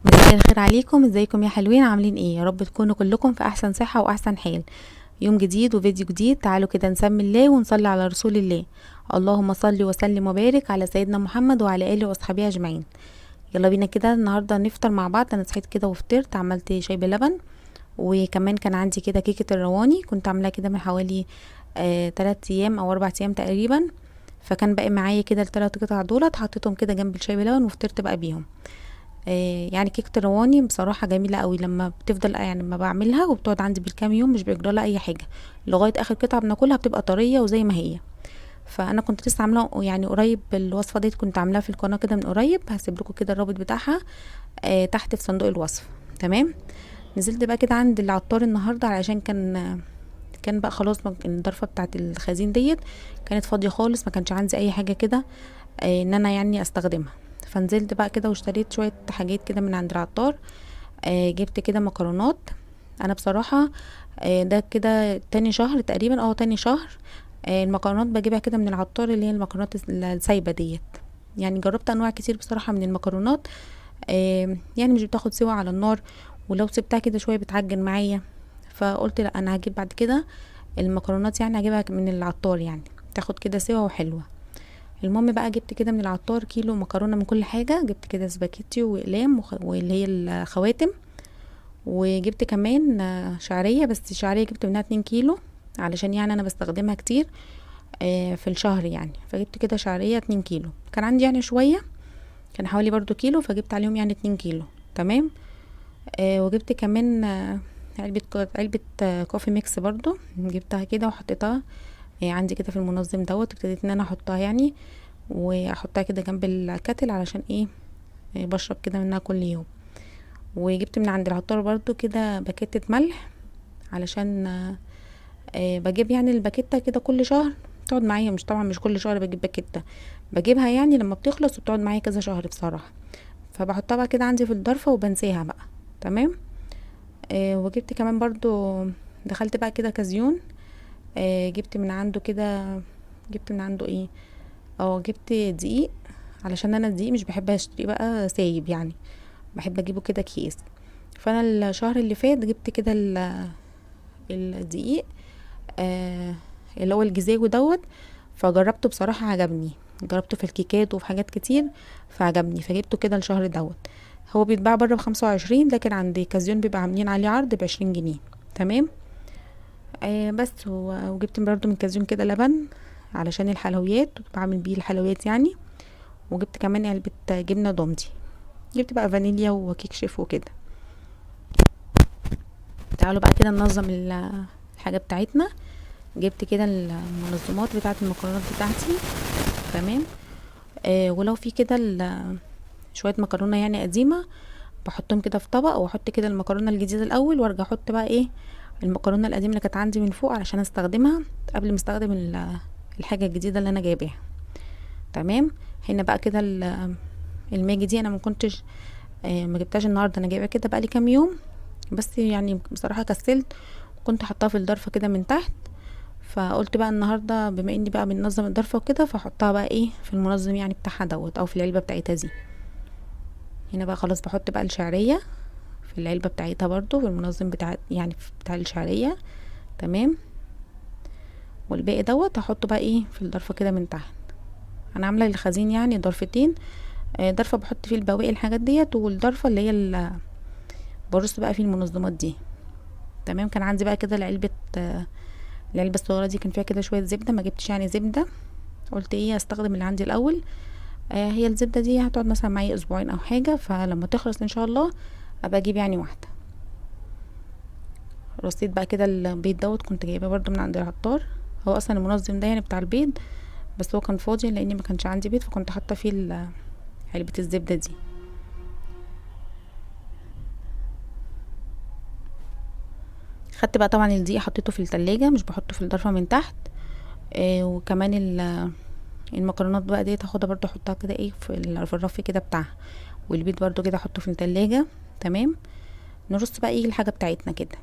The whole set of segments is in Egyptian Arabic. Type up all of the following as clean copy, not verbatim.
مساء الخير عليكم. ازيكم يا حلوين؟ عاملين ايه؟ يا رب تكونوا كلكم في احسن صحة واحسن حال. يوم جديد وفيديو جديد. تعالوا كده نسمي الله ونصلي على رسول الله. اللهم صل وسلم وبارك على سيدنا محمد وعلى اله واصحابه اجمعين. يلا بينا كده النهارده نفطر مع بعض. انا صحيت كده وفطرت، عملت شاي بلبن، وكمان كان عندي كده كيكة الرواني كنت عاملاها كده من حوالي 3 ايام او 4 ايام تقريبا، فكان باقي معايا كده الثلاث قطع دولت، حطيتهم كده جنب الشاي بلبن وفطرت بقى بيهم. يعني كيكة الرواني بصراحة جميلة قوي، لما بتفضل يعني لما بعملها وبتقعد عندي بالكام يوم مش بيجرى لها اي حاجة، لغاية اخر قطعة بناكلها بتبقى طرية وزي ما هي. فانا كنت لسه عاملة يعني قريب الوصفة ديت، كنت عاملاها في القناة كده من قريب، هسيب لكم كده الرابط بتاعها تحت في صندوق الوصف. تمام. نزلت بقى كده عند العطار النهاردة علشان كان بقى خلاص الضرفة بتاعت الخزين ديت كانت فاضية خالص، ما كانش عندي اي حاجة كده ان انا يعني استخدمها. فنزلت بقى كده واشتريت شوية حاجات كده من عند العطار. جبت كده مكرونات. انا بصراحة ده كده تاني شهر تقريبا، تاني شهر، المكرونات بجيبها كده من العطار، اللي هي المكرونات السايبة ديت. يعني جربت انواع كتير بصراحة من المكرونات، يعني مش بتاخد سوا على النار، ولو سبتها كده شوية بتعجن معايا. فقلت لا، انا هجيب بعد كده المكرونات، يعني هجيبها من العطار، يعني تاخد كده سوا وحلوة. المهم بقى جبت كده من العطار كيلو مكرونة من كل حاجة، جبت كده سباكيتي واقلام واللي هي الخواتم، وجبت كمان شعرية، بس الشعرية جبت منها 2 كيلو علشان يعني انا بستخدمها كتير في الشهر يعني. فجبت كده شعرية 2 كيلو، كان عندي يعني شوية، كان حوالي برضو كيلو، فجبت عليهم يعني 2 كيلو. تمام. وجبت كمان علبة coffee mix برضو، جبتها كده وحطيتها عندي كده في المنظم دوت، ابتديت ان انا احطها يعني، واحطها كده جنب ال kettle علشان بشرب كده منها كل يوم. وجبت من عند العطار برضو كده باكيتة ملح، علشان بجيب يعني الباكيتة كده كل شهر تقعد معايا، مش طبعا مش كل شهر بجيب باكيتة، بجيبها يعني لما بتخلص وبتقعد معايا كذا شهر بصراحة، فبحطها بقى كده عندي في الضرفة وبنساها بقى. تمام. وجبت كمان برضو، دخلت بقى كده كازيون، جبت من عنده كده، جبت من عنده ايه، جبت دقيق، علشان انا الدقيق مش بحب اشتريه بقى سايب، يعني بحب اجيبه كده كيس. فانا الشهر اللي فات جبت كده الدقيق، اللي هو الجزاوي دوت، فجربته بصراحة عجبني، جربته في الكيكات وفي حاجات كتير فعجبني، فجبته كده الشهر دوت. هو بيتباع بره ب25، لكن عند كازيون بيبقى عاملين عليه عرض ب20 جنيه. تمام. بس وجبت برضو من كازيون كده لبن علشان الحلويات، بعمل بيه الحلويات يعني. وجبت كمان علبة جبنة دومتي، جبت بقى فانيليا وكيك شيف وكده. تعالوا بقى كده ننظم الحاجة بتاعتنا. جبت كده المنظمات بتاعة المكرونات بتاعتي. تمام. ولو في كده شوية مكرونة يعني قديمة بحطهم كده في طبق، واحط كده المكرونة الجديدة الأول، وارجع احط بقى المكرونة القديمة اللي كانت عندي من فوق علشان استخدمها قبل ما استخدم الحاجة الجديدة اللي انا جايباها. تمام. هنا بقى كده الماجي دي انا ما كنتش، ما جبتهاش النهارده، انا جايباها كده بقى لي كام يوم، بس يعني بصراحة كسلت، كنت حطاها في الضرفة كده من تحت، فقلت بقى النهارده بما اني بقى بننظم الضرفة وكده فحطها بقى في المنظم يعني بتاعها دوت، او في العلبة بتاعتها دي. هنا بقى خلاص بحط بقى الشعرية في العلبة بتاعتها برضو، في المنظم بتاع يعني بتاع الشعرية. تمام. والباقي دوت هحطه بقى في الضرفة كده من تحت. انا عاملة الخزين يعني ضرفتين، ضرفة بحط فيه البواقي الحاجات ديت، والضرفة اللي هي برص بقى فيه المنظمات دي. تمام. كان عندي بقى كده العلبة الصغيرة دي كان فيها كده شوية زبدة، ما جبتش يعني زبدة، قلت استخدم اللي عندي الأول. هي الزبدة دي هتقعد مثلا معايا أسبوعين أو حاجة، فلما تخلص إن شاء الله أبقى أجيب يعني واحدة. رصيت بقى كده البيض دوت، كنت جايباه برضو من عند العطار، هو أصلا المنظم ده يعني بتاع البيض، بس هو كان فاضي لأني ما كانش عندي بيض، فكنت حاطة فيه علبة الزبدة دي. خدت بقى طبعا الدقيق حطيته في التلاجة، مش بحطه في الضرفة من تحت. وكمان المكرونات بقى ديت هاخدها برضو احطها كده في الرف كده بتاعها، والبيض برضو كده احطه في التلاجة. تمام. نرص بقى الحاجة بتاعتنا كده.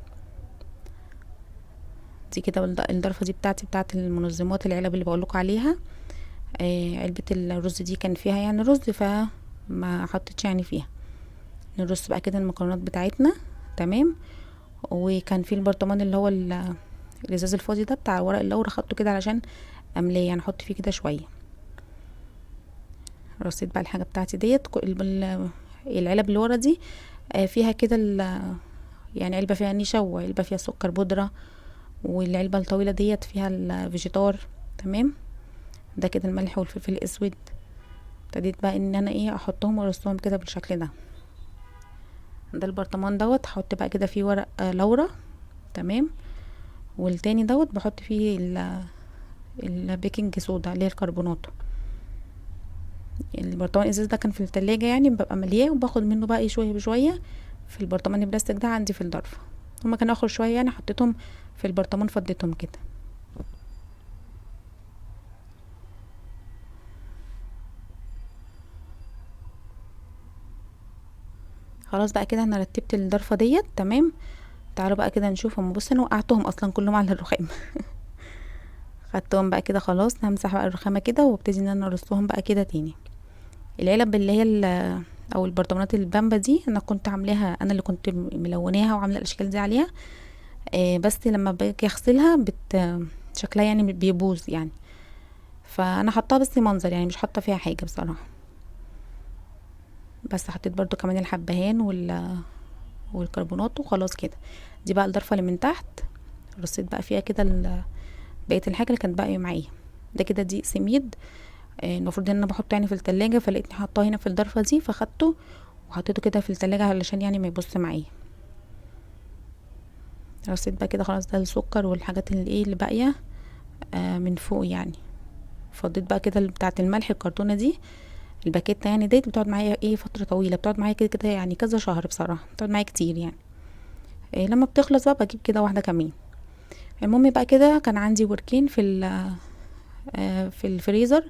دي كده الضرفة دي بتاعتي بتاعت المنظمات، العلب اللي بقولكوا عليها. علبة الرز دي كان فيها يعني رز، فما حطيتش يعني فيها. نرص بقى كده المكرونات بتاعتنا. تمام. وكان في البرطمان اللي هو الازاز الفاضي ده بتاع ورق اللورا، خدته كده علشان املاه، يعني احط فيه كده شوية. رصيت بقى الحاجة بتاعتي ديت، العلب اللي ورا دي فيها كده يعني علبة فيها نشا وعلبة فيها سكر بودره، والعلبه الطويلة ديت فيها الفيجيتار. تمام. ده كده الملح والفلفل الاسود. ابتديت بقى ان انا ايه احطهم وارصهم كده بالشكل ده. ده البرطمان دوت هحط بقى كده فيه ورق لورا. تمام. والتاني دوت بحط فيه ال baking soda اللي هي الكربونات. البرطمان الازاز ده كان في التلاجة يعني ببقى ملياه، وباخد منه بقى ايه شوية بشوية في البرطمان البلاستيك ده عندي في الظرف. هما كانوا اخر شوية يعني حطيتهم في البرطمان، فضيتهم كده. خلاص بقى كده انا رتبت الضرفه ديت. تمام. تعالوا بقى كده نشوفهم. بصوا انا وقعتهم اصلا كلهم على الرخام. خدتهم بقى كده خلاص، همسح بقى الرخامه كده وابتدي ان انا ارصهم بقى كده تاني. العلب اللي هي او البرطمانات البامبا دي انا كنت عاملاها، انا اللي كنت ملوناها وعامله الاشكال دي عليها، بس لما باجي اغسلها شكلها يعني بيبوظ يعني، فانا حطاها بس منظر يعني، مش حاطه فيها حاجة بصراحة. بس حطيت برضو كمان الحبهان والكربونات وخلاص كده. دي بقى الضرفه اللي من تحت، رصيت بقى فيها كده بقية الحاجة اللي كانت باقية معايا. ده كده دقيق سميد، المفروض ان انا بحطه يعني في التلاجة، فلقيتني حاطاه هنا في الضرفه دي، فخدته وحطيته كده في التلاجة علشان يعني ما يبص معايا. رصيت بقى كده خلاص، ده السكر والحاجات اللي ايه اللي باقية من فوق يعني. فضيت بقى كده بتاعه الملح، الكرتونه دي الباكيته يعني ديت بتقعد معايا ايه فترة طويلة، بتقعد معايا كده كده يعني كذا شهر بصراحة، بتقعد معايا كتير يعني. لما بتخلص بقى بجيب كده واحدة كمان. المهم بقى كده كان عندي وركين في الفريزر،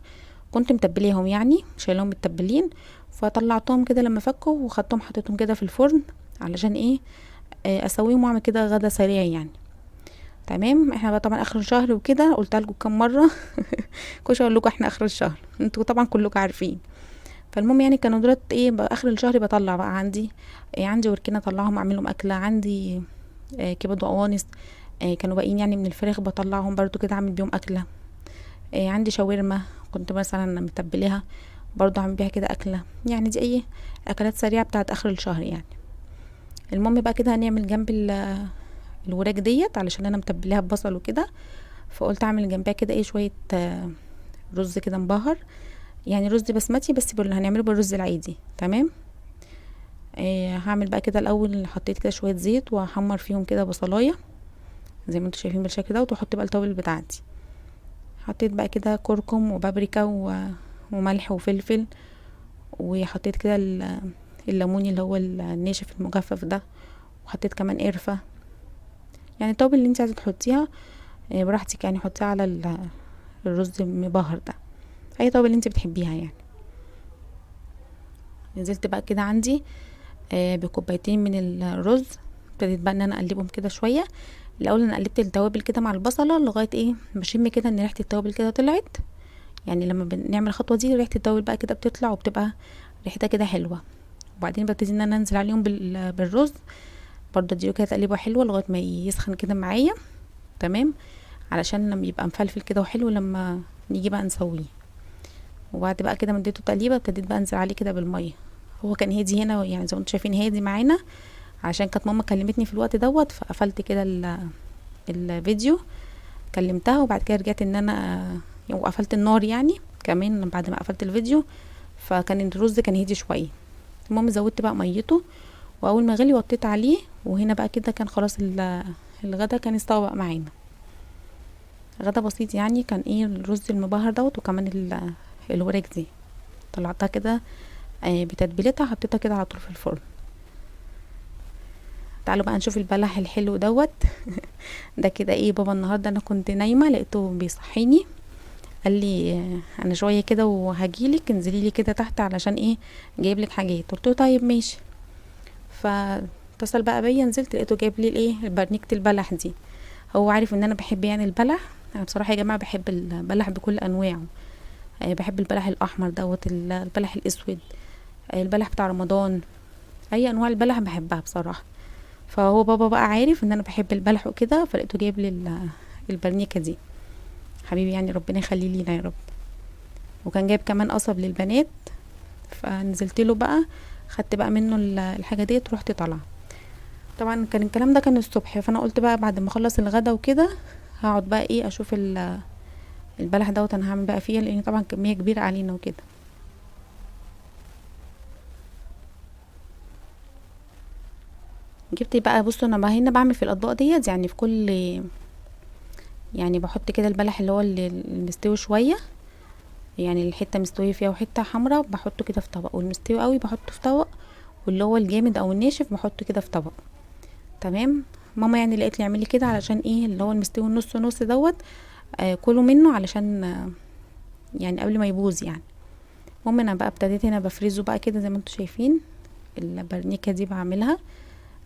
كنت متبليهم يعني شايلهم متبلين، فطلعتهم كده لما فكوا وخدتهم حطيتهم كده في الفرن علشان ايه، اسويهم واعمل كده غدا سريع يعني. تمام. احنا بقى طبعا اخر الشهر وكده، قلت لكم كام مرة كنت اقول لكم احنا اخر الشهر، انتوا طبعا كلكم عارفين. فالمهم يعني كانوا دولت ايه بقى اخر الشهر بطلع بقى عندي إيه، عندي وركين اطلعهم اعملهم اكله، عندي كبد وقوانص، كانوا باقيين يعني من الفراخ بطلعهم برضو كده اعمل بيهم اكله، عندي شاورما كنت مثلا متبلاها برضو اعمل بيها كده اكله، يعني دي ايه اكلات سريعة بتاعت اخر الشهر يعني. المهم بقى كده هنعمل جنب الوراك ديت علشان انا متبلاها ببصل وكده، فقلت اعمل جنبها كده ايه شوية رز كده مبهر، يعني رز بسمتي بس هنعمله بالرز العادي. تمام. هعمل بقى كده الاول حطيت كده شوية زيت وهحمر فيهم كده بصلايه زي ما انتم شايفين بالشكل ده، واحط بقى التوابل بتاعتي. حطيت بقى كده كركم وبابريكا وملح وفلفل، وحطيت كده الليمون اللي هو الناشف المجفف ده، وحطيت كمان قرفه، يعني التوابل اللي انت عايزه تحطيها، براحتك يعني، حطيها على الرز المبهر ده، اي توابل اللي انت بتحبيها يعني. نزلت بقى كده عندي، بكوبايتين من الرز، ابتديت بقى ان انا اقلبهم كده شوية. الاول انا قلبت التوابل كده مع البصله لغاية ايه ما اشم كده ان ريحه التوابل كده طلعت، يعني لما بنعمل الخطوة دي ريحه التوابل بقى كده بتطلع وبتبقى ريحتها كده حلوة. وبعدين ببتدي ان انا انزل عليهم بالرز برضه، اديله كده تقليبه حلوة لغاية ما يسخن كده معايا. تمام. علشان لما يبقى مفلفل كده وحلو لما نيجي بقى نسويه. وبعد بقى كده ما اديته تقليبه ابتديت بقى انزل عليه كده بالمية. هو كان هادي هنا يعني زي ما انتم شايفين هادي معانا، عشان كانت ماما كلمتني في الوقت دوت، فقفلت كده الفيديو كلمتها، وبعد كده رجعت ان انا وقفلت النار يعني كمان بعد ما قفلت الفيديو، فكان الرز كان هادي شوية. المهم زودت بقى ميته، واول ما غلي وطيت عليه، وهنا بقى كده كان خلاص الغدا كان استوى بقى معانا. غدا بسيط يعني، كان ايه الرز المبهر دوت، وكمان الوراك دي طلعتها كده، بتتبيلتها، حطيتها كده على طول في الفرن. تعالوا بقى نشوف البلح الحلو دوت. ده كده ايه بابا النهارده انا كنت نايمة لقيته بيصحيني، قال لي انا شوية كده وهجيلك، انزلي لي كده تحت علشان ايه جايب لك حاجات. قلت له طيب ماشي. فاتصل بقى بيا، نزلت لقيته جايب لي الايه البرنيكه البلح دي. هو عارف ان انا بحب يعني البلح، انا بصراحة يا جماعة بحب البلح بكل انواعه، بحب البلح الاحمر دوت، البلح الاسود، البلح بتاع رمضان، اي انواع البلح بحبها بصراحة. فهو بابا بقى عارف ان انا بحب البلح وكده، فلقيته جايب لي البرنيكه دي، حبيبي يعني ربنا يخليه لينا يا رب. وكان جايب كمان قصب للبنات، فنزلت له بقى خدت بقى منه الحاجة ديت ورحت طالعه. طبعا كان الكلام ده كان الصبح، فانا قلت بقى بعد ما اخلص الغدا وكده هقعد بقى ايه اشوف البلح دوت انا هعمل بقى فيه، لان طبعا كمية كبيرة علينا وكده. جبت بقى، بصوا انا بقى هنا بعمل في الاطباق ديت يعني في كل، يعني بحط كده البلح اللي هو اللي المستوي شوية، يعني الحتة مستوية فيها وحتة حمراء بحطه كده في طبق، والمستوي قوي بحطه في طبق، واللي هو الجامد او الناشف بحطه كده في طبق. تمام. ماما يعني لقيت لي اعملي كده علشان ايه اللي هو المستوي النص نص دوت، كله منه علشان يعني قبل ما يبوظ يعني. المهم انا بقى ابتديت هنا بفرزه بقى كده زي ما انتم شايفين. البرنيكه دي بعملها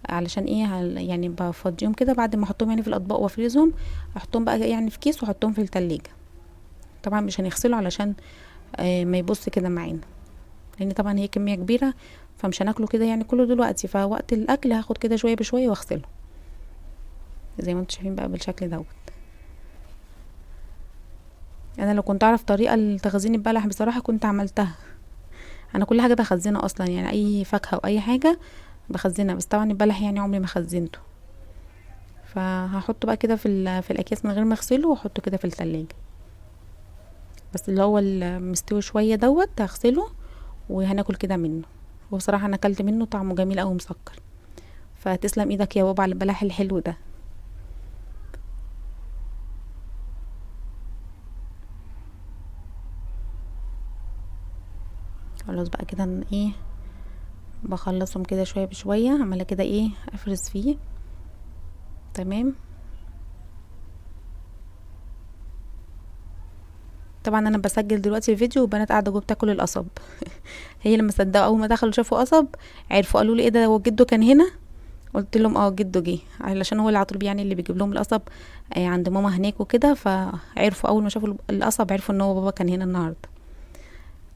علشان ايه، يعني بفضيهم كده بعد ما احطهم يعني في الاطباق وافرزهم، احطهم بقى يعني في كيس واحطهم في التلاجة. طبعا مش هنغسله علشان ما يبص كده معانا، لان طبعا هي كمية كبيرة فمش هناكله كده يعني كله دلوقتي، فوقت الاكل هاخد كده شوية بشوية واغسله زي ما انتم شايفين بقى بالشكل دوت. انا لو كنت اعرف طريقه لتخزين البلح بصراحة كنت عملتها. انا كل حاجة بخزنها اصلا، يعني اي فاكهة او اي حاجة بخزنها، بس طبعا البلح يعني عمري ما خزنته. فهحطه بقى كده في الاكياس من غير ما اغسله، واحطه كده في التلاجة. بس اللي هو المستوي شوية دوت هغسله وهناكل كده منه. وبصراحة انا اكلت منه طعمه جميل قوي مسكر. فتسلم ايدك يا بابا على البلح الحلو ده. خلاص بقى كده ايه بخلصهم كده شوية بشوية، عماله كده ايه افرز فيه. تمام. طبعا انا بسجل دلوقتي الفيديو وبنات قاعدة جوه بتاكل القصب. هي لما صدقوا اول ما دخلوا شافوا قصب عرفوا، قالوا لي ايه ده، هو جده كان هنا؟ قلت لهم جده جه، علشان هو اللي على طول يعني اللي بيجيب لهم القصب، عند ماما هناك وكده. فعرفوا اول ما شافوا القصب عرفوا ان هو بابا كان هنا النهارده.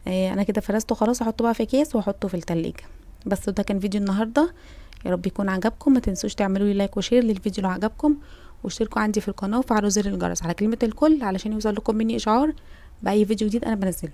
انا كده فرزته خلاص، احطه بقى في كيس واحطه في التلاجة. بس ده كان فيديو النهارده، يا رب يكون عجبكم. ما تنسوش تعملوا لي like و share للفيديو لو عجبكم، واشتركوا عندي في القناة وفعلوا زر الجرس على كلمة الكل علشان يوصل لكم مني اشعار باي فيديو جديد انا بنزله.